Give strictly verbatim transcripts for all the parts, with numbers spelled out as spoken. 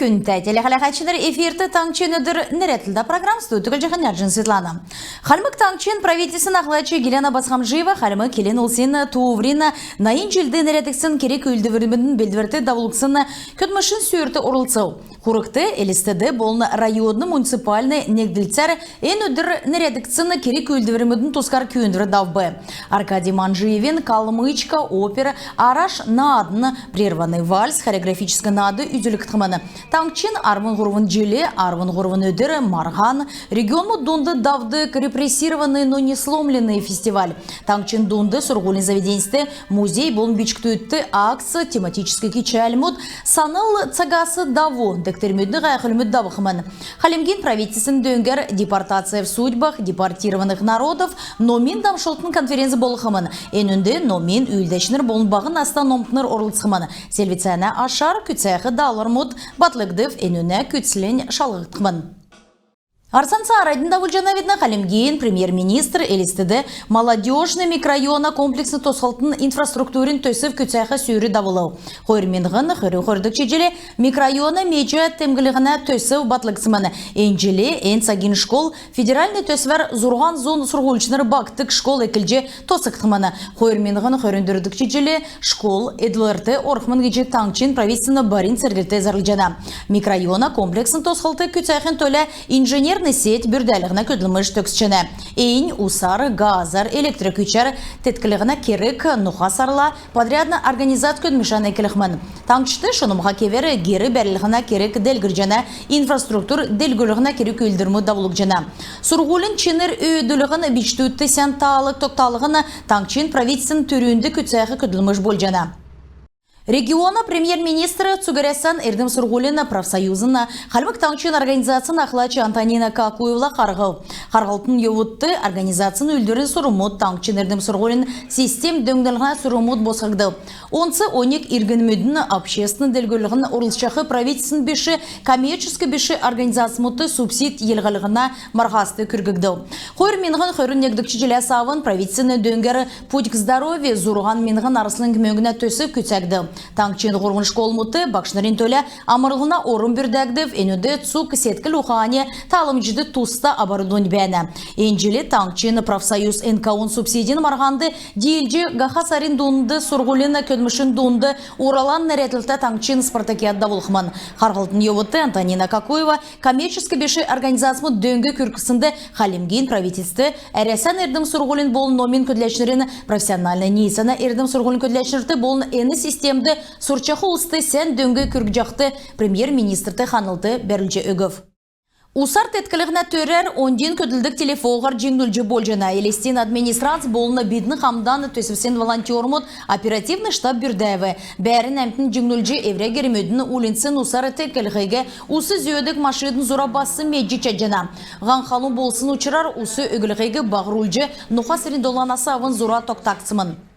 Күндтә телехәләһәчнр, эфирт «Таңһчин өдр» нерәдлтә программ. Студьд Түгәлҗәһин Нәрҗин Светлана. Хальмг Таңһчин правительствин ахлач Гиләнә Босхомджиева Хальмг келн улсин тууврин найн җилд нерәдгдсн керг-үүлдврмүдин белдврт давулгдсн көдлмшин сүүрт орлцв. Хургт, Элстд болн района муниципальн негдлцәр эн өдр нерәдгдсн керг-үүлдврмүдин тускар күүндвр давв. Аркадий Манджиевин «Калмычка» опер «Араш» наадн, «Прерванный вальс» хореографическ наад үзүлгдхмн. «Таңһчин арвн һурвн җил, арвн һурвн өдр» марһан, регионмуд дунд давдг «Репрессированные, но не сломленные» фестиваль, таңһчин дунд сурһулин заведеньст музей болн бичкдүдт акц, тематическ кичәлмүд, «Санл цагас даву» дегтрмүдин һәәхүлмүд давхмн. Хальмгин правительствин дөңгәр «Депортация в судьбах депортированных народов» номин дамшлтын конференц болхмн. Энүнд номин үүлдәчнр болн баһ наста номтнр орлцхмн. Селвцәнә ашар күцәх даалһврмуд батлгдв, энүнә күцлнь шалһгдхмн. Арсанца радн давулҗанавидн. Хальмгин премьер-министр Элстд «Молодёжный микрорайона» комплексн тосхлтын инфраструктурин төсв күцәх сүүр давулв. Хойр миңһн хөрн хойрдгч җилд микрорайона меҗә темдглһнә төсв батлгдсмн. Эн җил эн цагин школ федеральн төсвәр зурһан зун сурһульчнр багтдг школ эклҗ тосхгдхмн. Хойр миңһн хөрн дөрвдгч җилд школ эдлврт орхмн гиҗ таңһчин правительствин барин церглт зәрлҗәнә. Микрорайона комплексн тосхлт күцәхин төлә инженерн сеть бүрдәлһнә көдлмш төгсчәнә. Эннь усар, газар, электр күчәр тетклһнә керг ноха сарла подрядн организац көдлмшән эклхмн. Таңһчд шунмһа кевәр гер бәрлһнә керг делгрҗәнә, инфраструктур делгрүллһнә керг-үүлдврмүд давулгдҗана. Сурһулин чинр өөдлүллһн, бичкдүдт сән таал тогталһн таңһчин правительствин түрүнд күцәх көдлмш болҗана. Региона премьер-министр, цуг Әрәсән эрдм-сурһулин профсоюзин Хальмг Таңһчин организацин ахлач Антонина Какуевала харһв. Харһлтын йовудт организацин үүлдврин сурврмуд, таңһчин эрдм-сурһулин систем дөңнлһнә сурврмуд босхгдв. Онц оньг иргнмүдин, обществин делгрлтин орлцҗах правительствин биш, коммерческ биш организацмудт субсидь йилһлһнә марһаст күрггдв. Хойр миңһн хөрн негдгч җиләс авн правительствин дөңгәр «Путь к здоровью» зурһан миңһн арслң мөңгнә төсв күцәгдв. Таңһчин һурвн школмудт багшнрин төлә амрлһна орм бүрдәгдв, энүнд цуг седкл ухани, талмҗд туста оборудовань бәәнә. Эн җил таңһчин профсоюз эн ка он субсидин марһанд диилҗ, һаха сарин дунд сурһулин көдлмшин дунд «Уралан» нерәдлтә таңһчин спартакиад давулхмн. Харһлтын йовудт Антонина Какуева коммерческ биш организацмуд дөң күргснд Хальмгин правительствд, Әрәсән эрдм-сурһулин болн номин көдләчнрин, профессиональн ниицәнә эрдм-сурһулин көдләчнрт болн эн системд сурчах улст сән дөң күргҗәхд премьер-министрт ханлт бәрүлҗ өгв. Усар тетклһнә төрәр оньдин көдлдг телефоһар җиңнүлҗ болҗана. Элстин администрац болн «Бидн хамдан» төсвин волонтермуд оперативн штаб бүрдәв. Бәәрн әмтн җиңнүлҗ, эврә гермүдин, уульнцин усар тетклһиг ус зөөдг машидин зура бас медҗ чадҗана. Һаң халун болсн учрар ус өглһиг баһрулҗ, ноха сарин доланас авн зура тогтагдсмн.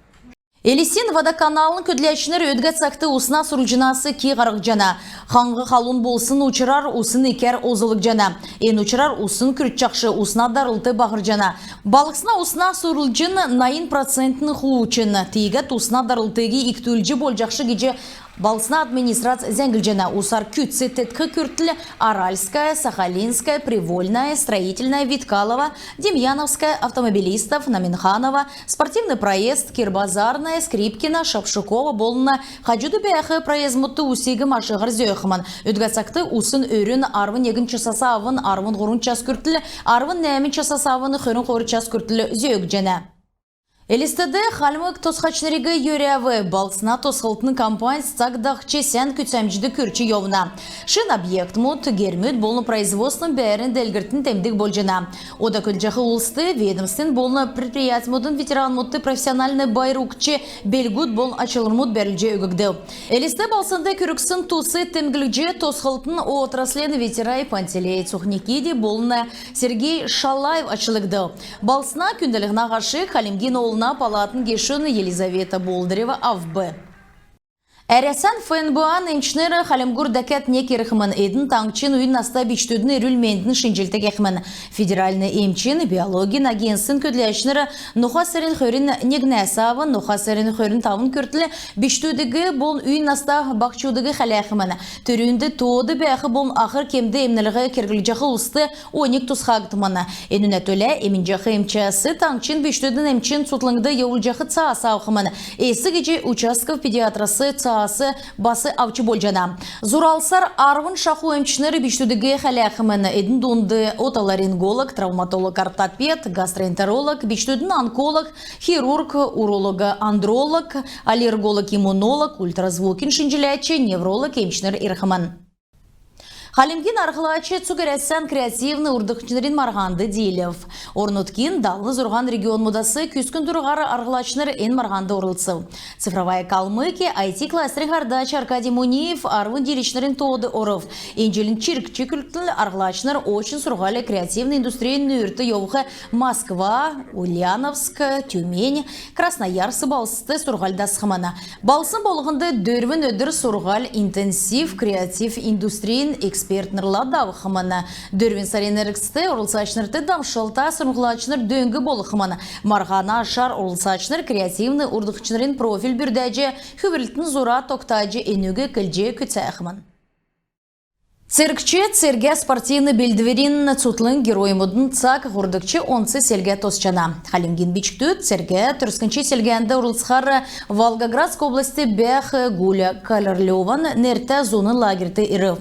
Элстин водоканалын көдләчнр өдгә цагт усна сурулҗнас ки һарһҗана. Һаң халун болсн учрар усн икәр олзлгдҗана. Эн учрар усн күртҗәхш, усна дарлт баһрҗана. Балһсна усна сурулҗн найн процентнь хуучн. Тиигәд усна дарлтыг икдүлҗ болҗахш гиҗ балһсна администрац зәңглҗәнә. Усар күцц теткх күртл Аральская, Сахалинская, Привольная, Строительная, Виткалова, Демьяновская, Автомобилистов, Наминханова, Спортивный проезд, Кирбазарная, Скрипкина, Шапшукова болн хаҗуд бәәх проездмудт усиг машиһар зөөхмн. Өдгә цагт усн өрүн арвн негн часас авн арвн һурвн час күртл, арвн нәәмн часас авн хөрн хойр час күртл зөөгдҗәнә. Элстд хальмг тосхачнриг йөрәв. Балһсна тосхлтын кампаньс цаг дахҗ, сән күцәмҗд күрч йовна. Шин объектмуд, гермүд болн производственн бәәрн делгрлтин темдг болҗана. Ода көдлҗәх улст, ведомствин болн предприятьмудин ветеранмудт профессиональн байр угтҗ, белгүд болн ачлврмуд бәрүлҗ өггдв. Элст балһснд күргсн тус темдглҗ, тосхлтын отраслин ветерай Пантелей Цухникиди болн Сергей Шалаев ачлгдв. Балһсна күндллһнә ашиг Хальмгин Олна палатын гешүн Елизавета Болдырева авв. Әрәсән ФНБА-н эмчнр Хальмгур дәкәд нег ирхмн. Эдн таңһчин уйн наста бичкдүдин эрүл-мендин шинҗллт кехмн. Федеральн эмчин, биологин агентствин көдләчнр ноха сарин хөрн негнәс авн ноха сарин хөрн тавн күртл бичкдүдиг болн уйн наста баһчудыг хәләхмн. Түрүнд тоод бәәх болн ахр кемд эмнлһ керглҗәх улст оньг тусхагдхмн. Энүнә төлә эмнҗәх эмчәс таңһчин бичкдүдин эмчин цутхлңд йовулҗах цаас авхмн. Эс гиҗ участков педиатрас цаас бас авч болҗана. Зуралсар арвн шаху эмчнр бичкдүдиг хәләхмн. Эдн дунд отоларинголог, травматолог-ортопед, гастроэнтеролог, бичкдүдин онколог, хирург, уролог-андролог, аллерголог-иммунолог, ультразвукин шинҗләч, невролог эмчнр ирхмн. Хальмгин арһлач цуг Әрәсән креативн урдкчнрин марһанд диилв. Орн-нутгин далн зурһан регионмудас күскн дурар арһлачнр эн марһанд орлцв. «Цифровая Калмыкия» айти-кластерин һардач Аркадий Муниев арвн дииләчнрин тоод орв. Эн җилин чиркч күртл арһлачнр очн сурһуль креативн индустрин нүүрт йовх Москва, Ульяновск, Тюмень, Красноярск балһсд сурһуль дасхмн. Балһсн болһнд дөрвн өдр сурһуль интенсив креатив индустрин экспертнрлә давхмн. Дөрвн сарин эргцд орлцачнрт дамшлта сурһмҗлачнр дөң болхмн. Марһана ашар орлцачнр креативн урдкчнрин профиль бүрдәҗ, хүврлтин зура тогтаҗ, энүг эклҗ күцәхмн. «Цергч» цергә-спортивн белдврин цутхлң героймудын цаг һурвдгч онц селгәд тосчана. Хальмгин бичкдүд цергә төрскнч селгәнд орлцхар Волгоградск областьд бәәх Гуля Королеван нертә зуна лагерьт ирв.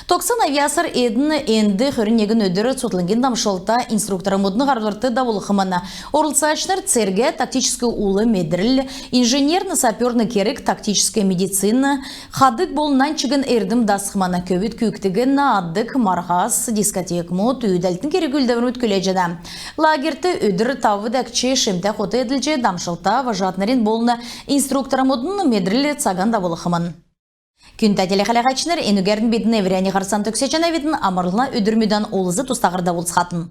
Тогтсн авъясар эдн энд хөрн негн өдр цутхлңгин дамшлта инструктормудын һардврт давулхмн. Орлцачнр цергә тактическ ул медрл, инженерн-саперн керг, тактическ медицин, хадг болн нань чигн эрдм дасхмн. Көвүд күүкдиг нааддг, марһас, дискотекмуд, үүдәлтин керг-үүлдврмүд күләҗәнә. Лагерьт өдр тав дәкҗ шимтә хот эдлҗ, дамшлта вожатнрин болн инструктормудын медрл цаган давулхмн. Күндтә телехәләгчнр, энүгәрн бидн эврәннь һарцан төгсәҗәнәвидн. Амрлһна өдрмүдән олз-тустаһар давулцхатн.